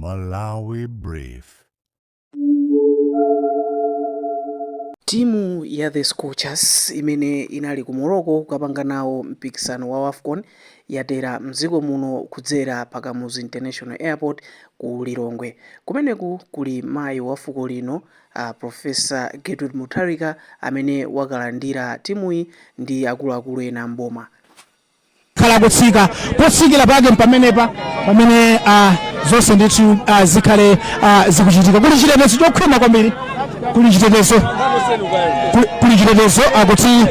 Malawi Brief. Timu ya The Scorchers imene inali ku Morocco kukapanga nawo mpikisano wa Wafcon yatera mdziko muno kudzera pa Kamuzu International Airport ku Lilongwe. Kumeneku kuli mayi wa fuko lino a Professor Gertrude Mutharika amene wakalandira timuyi ndi akuluakulu ena m'boma. Khala kutsika potsikira pake pamenepa pamene zonse ndithu zikhale zikuchitika. Kuli chitetezo chokhwima kwambiri, kuli chitetezo, kuli chitetezo akuti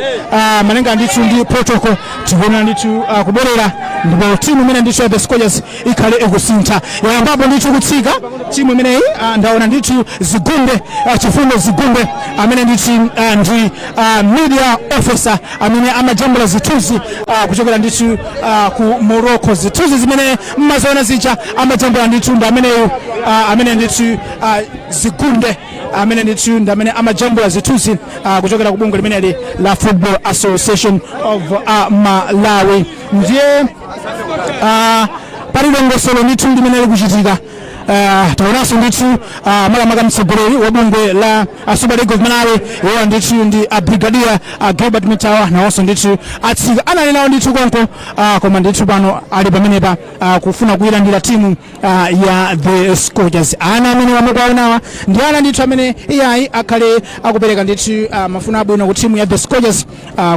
malinga ndithu ndi protocol tikuona ndithu kubwerera, ndipo timu imene ndithu ya The Scorchers ikhale ikusintha. Yayambapo ndithu kutsika timu imeneyi. Ndaona ndithu Zigumbe, Chifundo Zigumbe amene ndithu ndi media officer amene amajambula zithunzi kuchokera ndithu ku Morocco. Zithunzi zimene mmaziona zija amajambula ndithu ndi ameneyu, amene ndithu Zigumbe amene ndithu ndi amene amajambula zithunzi kuchokera ku bungwe limeneli la Football Association of Malawi. Ndiye pali dongosolo ndithu limene likuchitika. Taonanso ndithu makamaka mtsogoleri wa bungwe la Super League of Malawi, iwowa ndithu ndi a Brigadier Gilbert Mittawa, nawonso ndithu atsika. Anali nawo ndithu konko, koma ndithu pano ali pamenepa kufuna kuyilandira timu ya The Scorchers. Ana amene wamukuwaonawa ndi ana ndithu amene iyayi akhale akupereka ndithu mafuno abwino ku timu ya The Scorchers,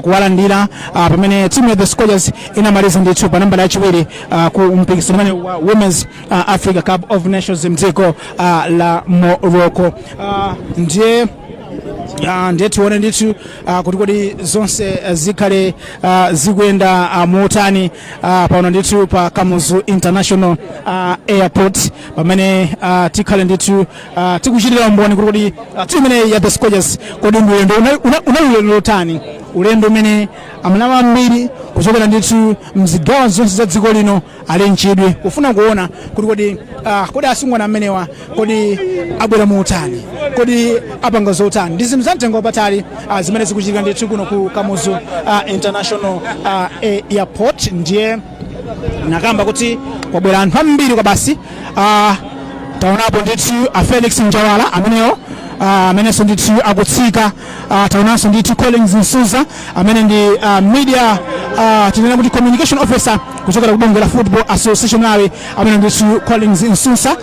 kuwalandira pamene timu ya The Scorchers inamaliza ndithu pa nambala yachiwiri ku mpikisano umene wa Women's Africa Cup of Nations mdziko la Morocco. Ndiye tione ndithu kuti kodi zonse zikhale zikuyenda motani pano ndithu pa Kamuzu International Airport, pamene tikhale ndithu tikuchitira umboni kuti kodi timu imeneyi ya The Scorchers, kodi ndi ulendo unali ulendo lotani, ulendo umene Amalawi ambiri kuchokera ndithu mzigawo zonse za dziko lino ali mchidwi kufuna kuona kuti kodi asungwana amenewa kodi abwera motani, kodi apanga zotani. Ndi zinthu za mtengo wapatali zimene zikuchitika ndithu kuno ku Kamuzu International Airport. Ndiye nakamba kuti kwabwera anthu ambiri kwa basi. Taonapo ndithu a Felix Njawala amenewo, amenenso ndithu akutsika. Taonanso ndithu Collins Msuza amene ndi media, tinena kuti communication officer kuchokera ku bungwe la Football Association Malawi, amene ndithu Collins Msusa.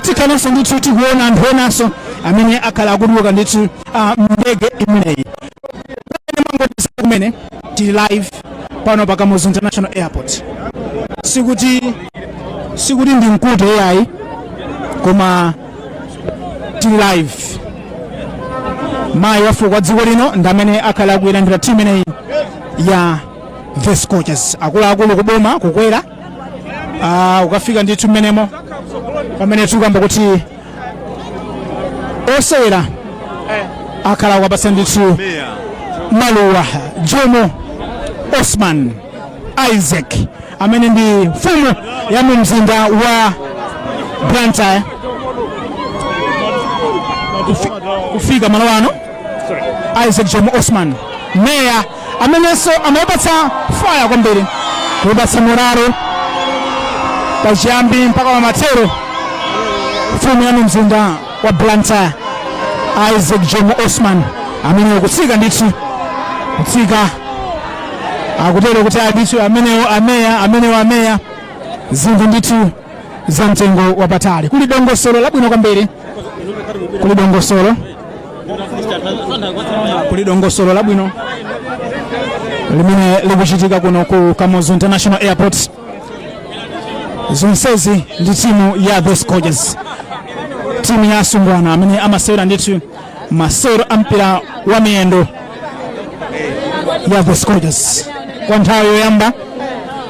Tikhalanso ndithu tikuona anthu enanso amene akhala akutuluka ndithu mndege imeneyi. Mangotisa kumene tili live pano pa Kamuzu International Airport, sikuti ndi mkute yayi, koma tili live. Mayi wa fuko wa dziko lino ndi amene akhala akuyilandira timu imeneyi ya The Scorchers. Akuluakulu kuboma kukwera ukafika ndithu mmenemo pamene tikuyamba kuti osewera akhala akupatsa ndithu maluwa. Jomo Osman Isaac amene ndi mfumu ya mu mzinda wa Blantyre kufika malo ano. Isaac Jomo Osman, meya amenenso amayipatsa fire kwambiri, kuyipatsa morale pachiyambi mpaka pamathero, mfumu ya mu mzinda wa Blantyre Isaac Jomo Osman amene kutsika ndithu, kutsika akutero kuti ndithu amenewo ameya, amenewo ameya, zinthu ndithu za mtengo wapatali. Kuli dongosolo labwino kwambiri, kuli dongosolo, kuli dongosolo labwino limene likuchitika kuno ku Kamuzu International Airport. Zonsezi ndi timu ya The Scorchers, timu ya asungwana amene amasewera ndithu masewero a mpira wa miyendo ya The Scorchers, kwa nthawi yoyamba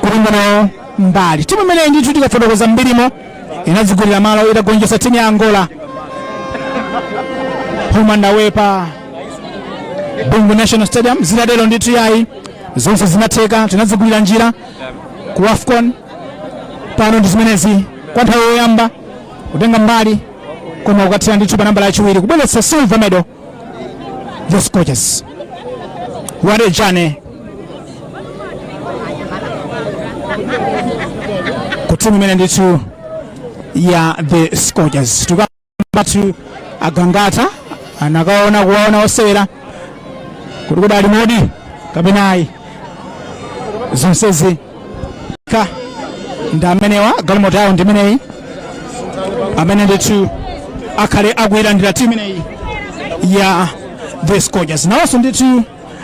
kutenga nawo mbali. Timu imeneyi ndithu tikafotokoza mbirimo inadzigulira malo itagonjetsa timu ya Angola home and away pa Bingu National Stadium. Zitatero ndithu yayi zonse zinatheka, tinadzigulira njira ku AFCON. Pano ndi zimenezi, kwa nthawi yoyamba kutenga mbali koma kukathera ndithu pa nambala yachiwiri, kubweretsa silver medal. The Scorchers, what a journey ku timu imene ndithu Ya The Scorchers, tukambatu agangata anakaona kuwaona osewera kuti kudali modi kapena ayi. Zonsezi ka ndi amenewa, galimoto yawo ndi imeneyi, amene ndithu akhale akuyilandira timu imeneyi ya The Scorchers. Nawonso ndithu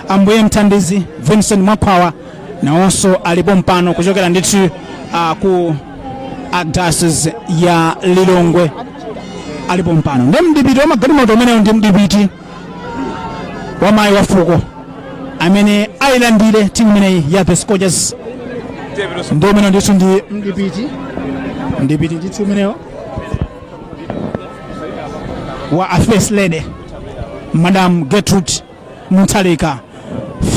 Ambuye Mthandizi Vincent Mwakhwawa nawonso alipo mpano kuchokera ndithu ku Archdiocese ya Lilongwe, alipo mpano. Ndi mdipiti wa magalimoto umenewo, ndi mdipiti wa mayi wa fuko amene ayilandire timu imeneyi ya The Scorchers. Ndi umene ndithu ndi mdipiti ndithu umenewo wa a First Lady Madam Gertrude Mutharika.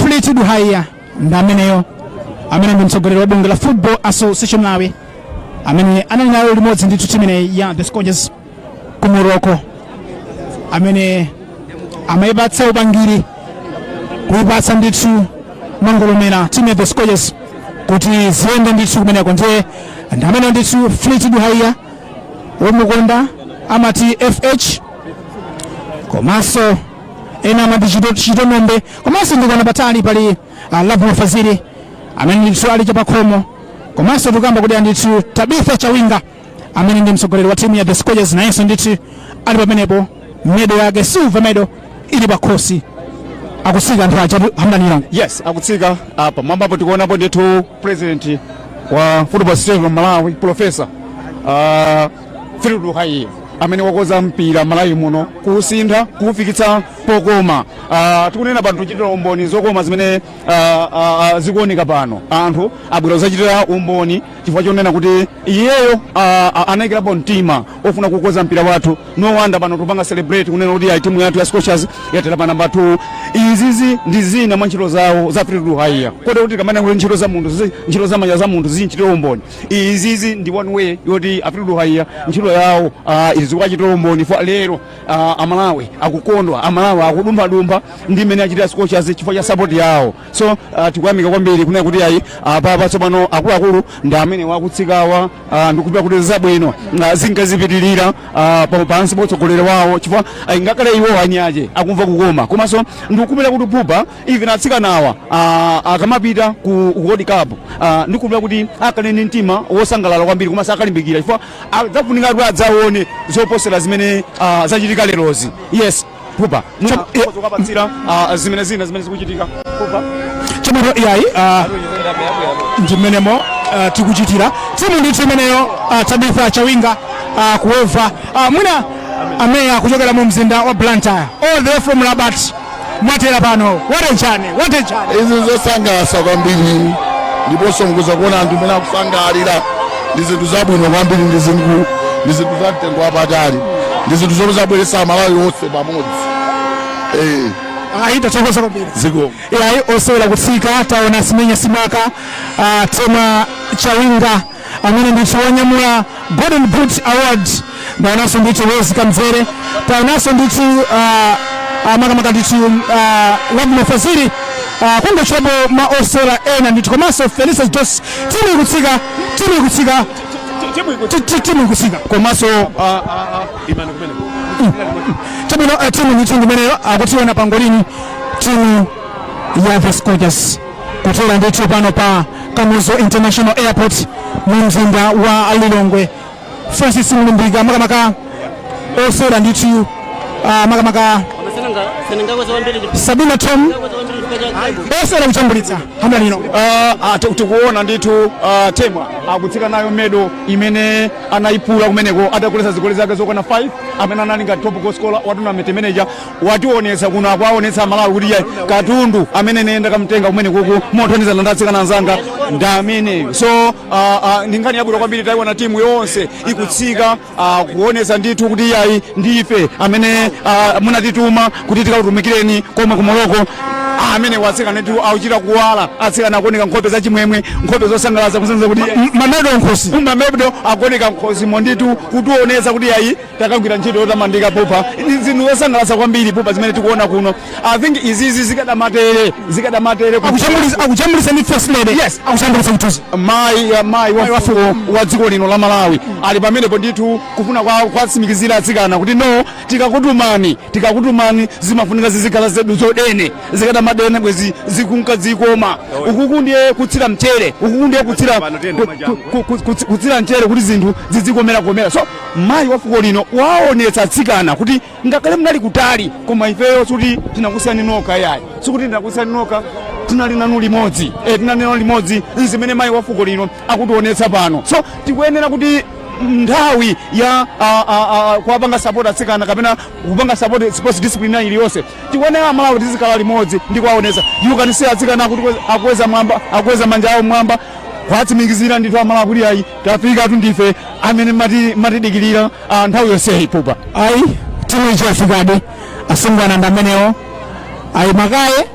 Fleetwood Haiya ndi ameneyo, amene ndi mtsogoleri wa bungwe la Football Association Malawi, amene anali nayo limodzi ndithu timu imeneyi ya The Scorchers ku Morocco, amene amayipatsa upangiri, kuyipatsa ndithu mangolomera timu ya The Scorchers kuti ziyende ndithu kumeneko. Ndiye ndi amene ndithu Fleetwood Haiya, womukonda amati FH, komanso ena amati Chitonombe. Komanso ndikuona patali pali Lovemore Fazili amene ndithu ali chapakhomo. Komanso tikamba kuti ndithu Tabitha Chawinga amene ndi mtsogoleri wa timu ya The Scorchers nayenso ndithu ali pamenepo, medal yake, silver medal, ili pakhosi. Akusika anthu aja, Hamdanira. Yes, akutsika apa mwambapo. Tikuonapo ndithu president wa Football Association of Malawi, Professor Fleetwood Haiya, amene wakoza mpira Malawi muno, kuusintha, kuufikitsa pokoma. Tikunena pano, tichitira umboni zokoma zimene zikuoneka pano. Anthu abwera kuzachitira umboni chifukwa chonena kuti iyeyo anayikirapo mtima ofuna kukoza mpira wathu. No wonder pano tupanga celebrate kunena kuti ayi, timu yathu ya Scorchers yatera pa namba 2. Izizi ndi zina mwa ntchito zawo za Fleetwood Haiya, kotero kuti kamene kuti ntchito za munthu ntchito za manja za munthu zichitira umboni, izizi ndi one way yoti a Fleetwood Haiya ntchito yawo izikuwachitira umboni. Fo lero Amalawi akukondwa, Amalawi akudumphadumpha ndi mmene achitira Scorchers chifukwa cha support yawo. So tikuyamika kwambiri kunena kuti ayi, apapa tsopano akuluakulu ndi amene wakutsikawa. Ndikupita kuti zabwino zingazipitirira pansi potsogoleri wawo, chifukwa ngakhale iwo anyache akumva kukoma. Komanso ndikupita kuti pupa even atsikanawa akamapita ku World Cup, ndikupita kuti akhale ndi mtima wosangalala kwambiri, komanso akalimbikira, chifukwa adzafunika kuti adzaone zoposera zimene zachitika lerozi. Yes, pupa kukapatsira zimene zina zimene zikuchitika, pupa. Chomweto iyayi, ndi mmenemo tikuchitira timu ndithu imeneyo. Tabitha Chawinga kuweva mwina ameya kuchokera mu mzinda wa Blantyre, all the way from Rabat, mwatera pano, watenchani, watenchani? Izi zosangalatsa kwambiri, ndiponso mukuza kuona anthu amene akusangalalira. Ndi zinthu zabwino kwambiri, ndi zinthu za mtengo wapatali, ndi zinthu zomwe zabweretsa Amalawi onse pamodzi. Ayi, tathokoza kwambiri. Ziko. Iyayi, osewera kutsika, taona Simenya Simaka, Tema Chawinga amene ndithu wanyamula Golden Boot Award, taonanso ndithu Rose Kamzere, taonanso ndithu makamaka ndithu Lovemore Fazili, kungochitapo ma osewera ena ndithu, komanso Felicitas Jos. Timu ikutsika, timu ikutsika, timu ikutsika. Komanso imani kumene. Chabwino, timu ndithu ndimeneyo akutiona pangolini, timu ya The Scorchers kutera ndithu pano pa Kamuzu International Airport mu mzinda wa Lilongwe. Francis Mlimbika, makamaka osewera ndithu makamaka Sabina Tom, osewera kuchambulitsa hamla lino. Tikuona ndithu Temwa akutsika nayo medal imene anayipula kumeneko atakulesa zigoli zake zokwana 5, amene anali ngati top goal scorer wa tournament manager. Wationetsa kuno, akuwaonetsa Malawi kuti iye katundu amene neyenda kamtenga kumene kuku mothandizana ndi atsikana anzanga ndi ameneyo. So ndi nkhani yabwino kwambiri. Tayiona timu yonse ikutsika, kuonetsa ndithu kuti iyayi, ndife amene munatituma kuti tikakutumikireni komwe ku Morocco. Amene watsikana ndithu akuchita kuwala, atsikana akuoneka nkhope zachimwemwe, nkhope zosangalatsa, kusenza kuti Mamedal nkhosi. Mamedal akuoneka nkhosimo ndithu, kutionetsa kuti ayi, takagwira ntchito yotamandika. Pupa, ndi zinthu zosangalatsa kwambiri, Pupa, zimene tikuona kuno. I think izizi zikadamatere. Akujambulisa ndi First Lady. Yes. Akujambulisa chithunzi. Mayi wa fuko wa dziko lino la Malawi ali pamenepo ndithu, kufuna kwatsimikizira atsikana kuti no, tikakutumani zimafunika zizikhala zedu zodene. Zikadamadene bwezi zikunka zikoma. Ukuku ndiye kutsira mchere, ukuku ndiye kutsira mchere kuti zinthu zizikomera komera. So mayi wa fuko lino waonetsa atsikana kuti ngakhale munali kutali, koma ifeyo sikuti tinakusiyani nokha, yayi, sikuti tinakusiyani nokha, tinali nanu limodzi, tinali nanu limodzi. Zimene mayi wa fuko lino akutionetsa pano, so tikuyenera kuti nthawi ya kuwapanga support atsikana kapena kupanga support sports discipline iliyonse, tikuyenera Malawi tizikhala limodzi ndi kuwaonetsa. You can see atsikana akuti akuweza mwamba, akuweza manja awo mwamba, kwatsimikizira ndithu Amalawi kuti ayi, tafika tu, ndife amene matidikirira nthawi yonseyi, Pupa. Ayi, timu ichi yafikadi. Asungwana ndi amenewo, ayi makaye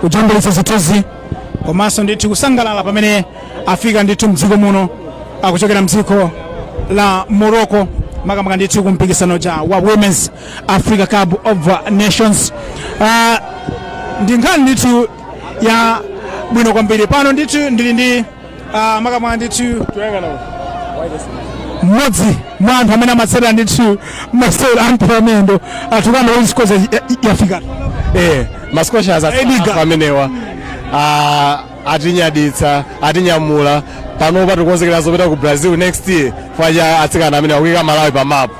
kujambulitsa zithunzi komanso ndithu kusangalala pamene afika ndithu mdziko muno akuchokera mdziko la Morocco, makamaka ndithu kumpikisano cha wa Women's Africa Cup of Nations. Ndi nkhani ndithu ya bwino kwambiri. Pano ndithu ndili ndi makamaka ndithu mmodzi mwa anthu amene amatsatira ndithu masewero a mpira wamiyendo. Atukamba kuti Scorchers yafika. Ma Scorchers Edgar. amenewa atinyaditsa, atinyamula. Panopa tikukonzekera zopita ku Brazil next year chifukwa atsikana amene akuyika Malawi pa map.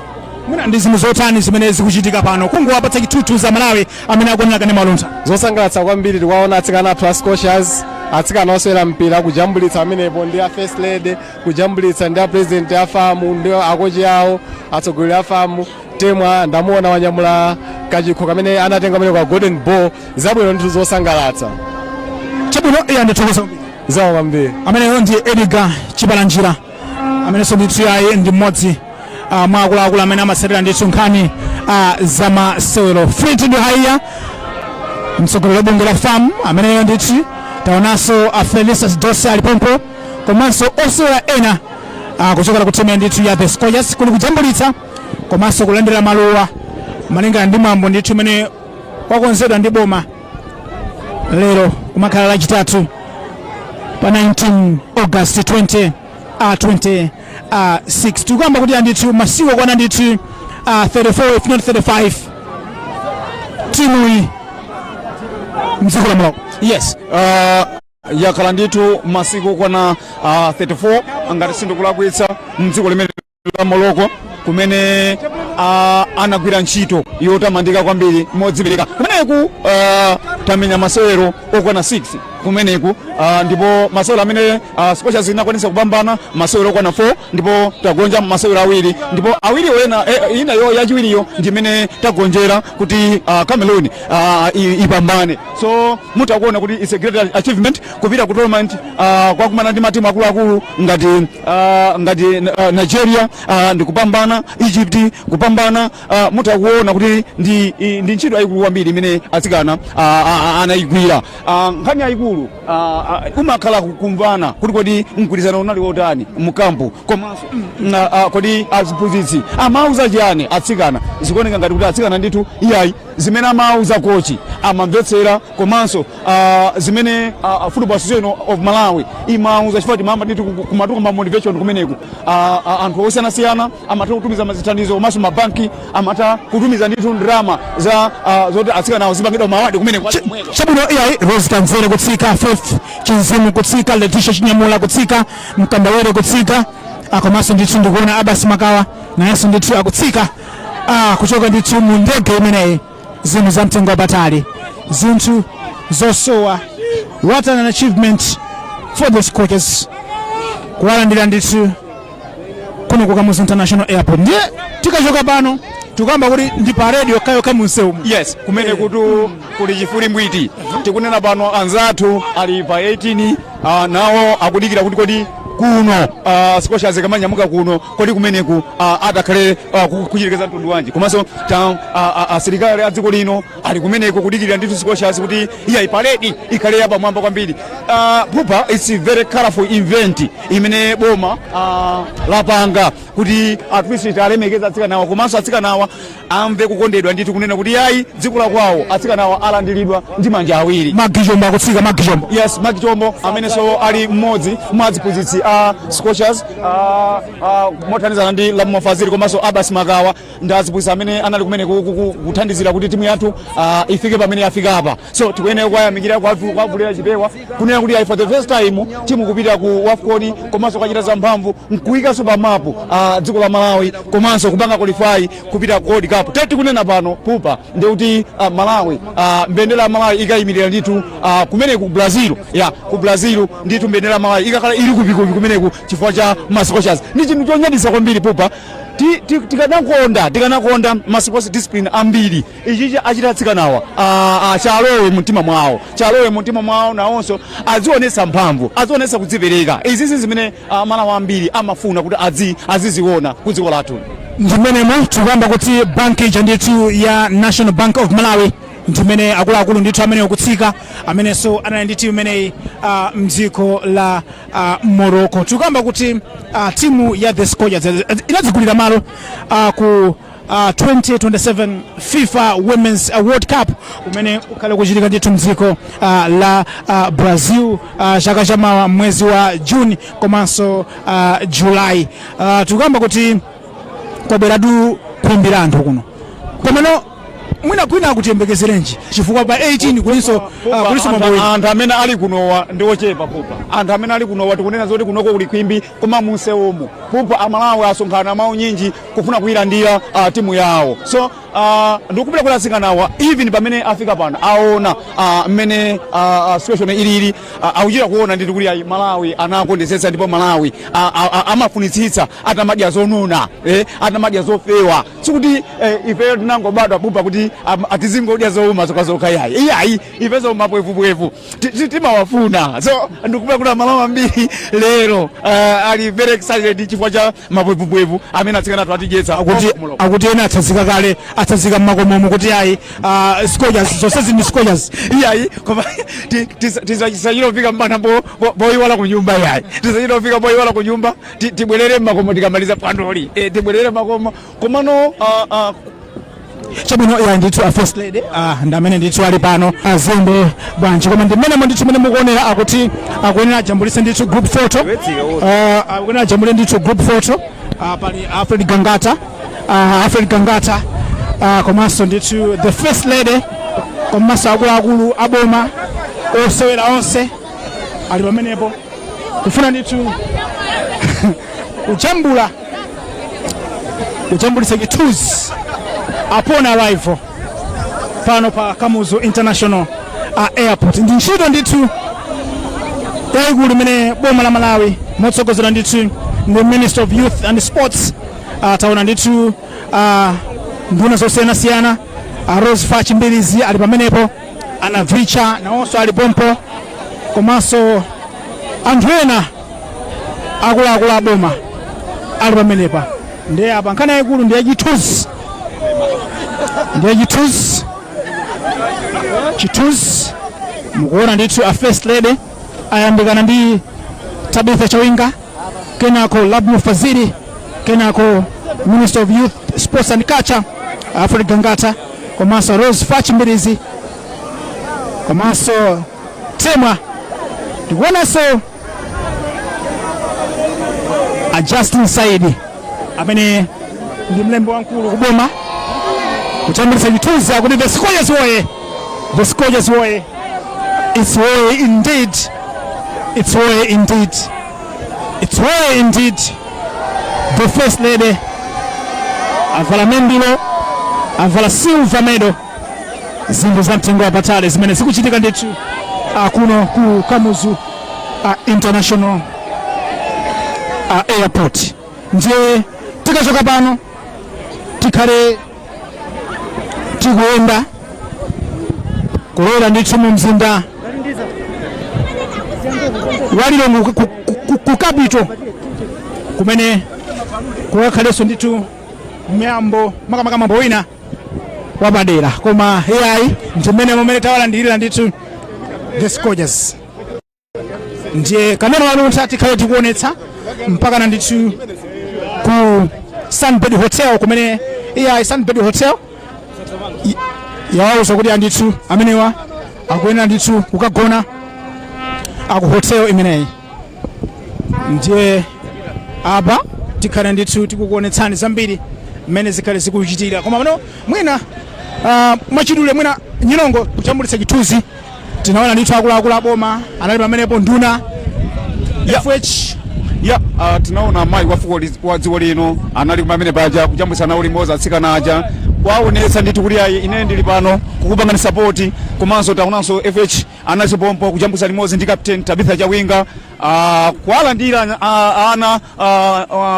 Mwina ndi zinthu zotani zimene zikuchitika pano? Kungowapatsa chithunzi za Malawi amene akuonera kane maluntha. Zosangalatsa kwambiri, tikuwaona atsikana athu a Scorchers, atsikana osewera mpira, kujambulitsa amenepo ndi a First Lady, kujambulitsa ndi a president a FAM ndi akochi awo, atsogoleri a FAM. Temwa ndamuona wanyamula kachikho kamene anatenga kamene kwa Golden Ball. Zabwino ndithu, zosangalatsa. Chabwino, iye andithokoza kwambiri. Zawo kwambiri. Ameneyo ndi Edgar Chibalanjira, amenenso ndithu yayi ndi mmodzi mwa akuluakulu amene amatsatira ndithu nkhani za masewero. Fleetwood Haiya, mtsogoleri wa bungwe la FAM, ameneyo ndithu. Taonanso Felicitas Dose alipompo, komanso osewera ena kuchokera ku timu ndithu ya the Scorchers. Kuli kujambulitsa komanso kulandira maluwa malingana ndi mwambo ndithu umene wakonzedwa ndi boma lero, kumakhala Lachitatu pa 19 August 20 26. Tikuyamba kuti andithu masiku akwana ndithu 34 if not 35 timu iyi mdziko la Morocco. Yes, yakhala ndithu masiku okwana 34, ngati sindikulakwitsa, mdziko limene la Morocco, kumene anagwira ntchito yotamandika kwambiri modzipereka. Kumeneku tamenya masewero okwana 6 kumeneku, ndipo masewero amene Scorchers inakwanisa kupambana masewero okwana 4, ndipo tagonja masewero awiri, ndipo awiri ena ina yo yachiwiriyo ndimene tagonjera kuti Cameroon ipambane. So mutakuona kuti it's a great achievement kupita ku tournament, kwakumana ndi matimu akuluakulu ngati Nigeria ndikupambana, Egypt kupambana. Mutakuona kuti ndi ntchito yayikulu kwambiri imene atsikana anayigwira. Nkhani yayikulu umakhala kumvana kuti kodi mgwirizano unali wotani mukampu, komanso kodi aziphunzitsi amauza chiyani atsikana. Zikuoneka ngati kuti atsikana ndithu iyayi, zimene amauza kochi amamvetsera, komanso zimene Football Association of Malawi imauza, chifukwa timamba ndithu kumatuka ma motivation kumeneku. Anthu osiyanasiyana amatha kutumiza mazithandizo, komanso mabanki amatha kutumiza ndithu ndalama za zoti atsikana awo zipangidwa ma award kumeneku. Chabwino, iyayi, Rose Kanzere kutsika, Faith Chinzimu kutsika, Letisha Chinyamula kutsika, Mkandawere kutsika, komanso ndithu ndikuona Abbas Makawa nayenso ndithu akutsika kuchoka ndithu mu ndege imeneyi. Zinthu za mtengo wapatali, zinthu zosowa. What an achievement for the Scorchers, kuwalandira ndithu kuno ku Kamuzu International Airport. Ndiye tikachoka pano tikuyamba kuti ndi parade yokhayokha munsewumu. Yes, kumene kutu kuli chifuli mbwiti. Tikunena pano anzathu ali pa 18, nawo akudikira kuti kodi Kuno Scorchers ikamanyamuka kuno, kodi kumeneku atakhale kuchitikeza mtundu wanji? Komanso ta asilikali a dziko lino ali kumeneko kudikirira ndithu Scorchers kuti iya parade ikhale yapamwamba kwambiri. Pupa, it's a very colorful event imene boma lapanga kuti at least alemekeza atsikanawa, komanso atsikanawa amve kukondedwa ndithu, kunena kuti yayi, dziko la kwawo atsikanawa alandiridwa ndi manja awiri. Magichombo akutsika, Magichombo. Yes, Magichombo amenenso ali mmodzi mwa aziphunzitsi a Scorchers, mothandizana ndi Lovemore Fazili komanso Abbas Makawa, ndi aziphunzitsi amene anali kumene kuthandizira kuti timu yathu ifike pamene yafika apa. So tikuyenera kuwayamikira, kuwavulira chipewa, kunena kuti ayi, for the first time timu kupita ku WAFCON komanso kachita zamphamvu nkuyikanso pa mapu dziko la Malawi, komanso kupanga qualify kupita ku World Cup. Teti tikunena pano, Pupa, ndikuti Malawi, mbendera ya Malawi ikayimirira ndithu kumene ku Brazil ya ku Brazil ndithu. Mbendera ya Malawi ikakhala ili kupikupi kumeneku chifukwa cha ma Scorchers. Ndi chinthu chonyadisa kwambiri, Pupa. Tikanakonda ma sports discipline ambiri ichichi achita atsikanawa chalowe mumtima mwawo, chalowe mumtima mwawo, nawonso azionetsa mphamvu, azionetsa kudzipereka. Izizi zimene Malawi ambiri amafuna kuti aziziona ku dziko lathu. Ndimenemo tikuyamba kuti banki ija ndithu ya National Bank of Malawi, ndimene akuluakulu ndithu amene akutsika, amenenso anali ndi timu imeneyi mdziko la Morocco. Tikuyamba kuti timu ya the Scorchers inadzigulira malo ku 2027 FIFA Women's World Cup umene ukhale kuchitika ndithu mdziko la Brazil chaka chamawa mwezi wa June komanso July. Tikuyamba kuti kwabweratu khwimbi la anthu kuno, komano mwina kwina akutiyembekezerenji, chifukwa pa 18 kulinso Anthu- mabwera. Anthu amene ali kunowa ndi ochepa, Pupa. Anthu amene ali kunowa, tikunena zoti kunoko kuli khwimbi, koma munsewomo, Pupa, Amalawi asonkhana maunyinji kufuna kuyilandira timu yawo. So ndikupita kuti atsikanawa, even pamene afika pano, aona mmene situation ilili, akuchita kuona ndithu kuti ayi, Malawi anakondetsetsa, ndipo Malawi amafunitsitsa atamadya zonona, atamadya zofewa. Sikuti ifeyo tinangobadwa, Pupa, kuti atizingodya zowuma zokhazokha, yayi, iyayi, ifeso mapwevupwevu timawafuna. So ndikupita kuti Amalawi ambiri lero ali very excited chifukwa cha mapwevupwevu amene atsikana athu atidyetsa. Akuti ena atsanzika kale, atsanzika mmakomomo kuti ayi, Scorchers, zonse ndi Scorchers. Iyayi, koma tisachitofika mbana boyiwala ku nyumba, yayi, tisachitofika boyiwala ku nyumba. Tibwerere mmakomo tikamaliza phwandoli, tibwerere mmakomo, komano Chabwino, ya ndithu, a first lady ndi amene ndithu ali pano, azembe bwanji. Koma ndi mmenemo ndithu mene mukuonera, akuti akuyenera ajambulise ndithu group photo, akuyenera ajambule ndithu group photo. Pali Alfred Gangata, Alfred Gangata, komanso ndithu the first lady, komanso akuluakulu aboma, osewera onse ali pamenepo kufuna ndithu kujambula, kujambulisa chithunzi upon arrival pano pa Kamuzu International Airport. Ndi ntchito ndithu yayikulu imene boma la Malawi motsogozera ndithu ndi Minister of Youth and Sports. Taona ndithu nduna zosiyanasiyana, Rose Fachi Mbilizi ali pamenepo, Anavicha nawonso ali pompo, komanso anthu ena akuluakulu aboma ali pamenepa. Ndiye apa nkhani yayikulu ndi yachithunzi, ndi yachithunzi, chithunzi. Mukuona ndithu a first lady ayandikana ndi Tabitha Chawinga, kenako Lovemore Fazili, kenako Minister of Youth, Sports and Culture Alfred Gangata, komanso Rose Fachi Mbilizi, komanso Temwa. Tikuonanso a Justin Saidi amene ndi mlembi wamkulu kuboma kujambulitsa chithunzi, akuti "The Scorchers woye, the Scorchers woye." It's woye indeed, it's woye indeed, it's woye indeed. The first lady avala mendulo, avala silver medal, zinthu za mtengo wapatali zimene zikuchitika ndithu kuno ku Kamuzu International Airport. Ndiye tikachoka pano tikhale tikuyenda kulowera ndithu mu mzinda wa Lilongwe. ku capital kumene kukakhalenso ndithu miyambo, makamaka mwambo wina wapadera. Koma iyayi, ndimene momene tawalandirira ndithu the Scorchers. Ndiye kamene waluntha tikhale tikuonetsa mpakana ndithu ku Sunbird Hotel, kumene iyayi, Sunbird Hotel yawauza kuti andithu amenewa akuyenera ndithu kukagona aku hotel imeneyi. Ndiye apa tikhale ndithu tikukuonetsani zambiri mmene zikhale zikuchitika. Koma pano mwina mwachidule, mwina Nyilongo, kuchambulitsa chithunzi, tinaona ndithu akuluakulu aboma anali pamenepo, nduna, FH. Ya, tinaona mayi wa fuko wa dziko lino anali pamene paja kujambulitsa nawo limodzi atsikana aja, kwaonetsa ndithu kuti ayi, ine ndili pano kukupangani support. Komanso taonanso FH analinso pompo kujambulitsa limodzi ndi Captain Tabitha Chawinga, kuwalandira ana,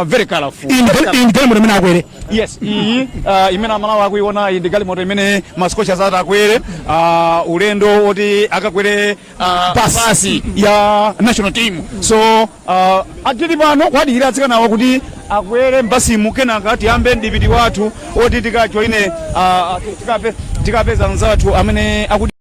very colorful. Iyi ndi galimoto imene akwere. Yes, iyi imene Amalawi akuiona iyi ndi galimoto imene ma Scorchers ati akwere ulendo oti akakwere Basi. Basi ya national team. So atili pano kwadikira atsikanawa kuti akwere mbasimu, kenaka tiyambe mdipiti wathu oti tikajoine, tikapeza anzathu amene akuti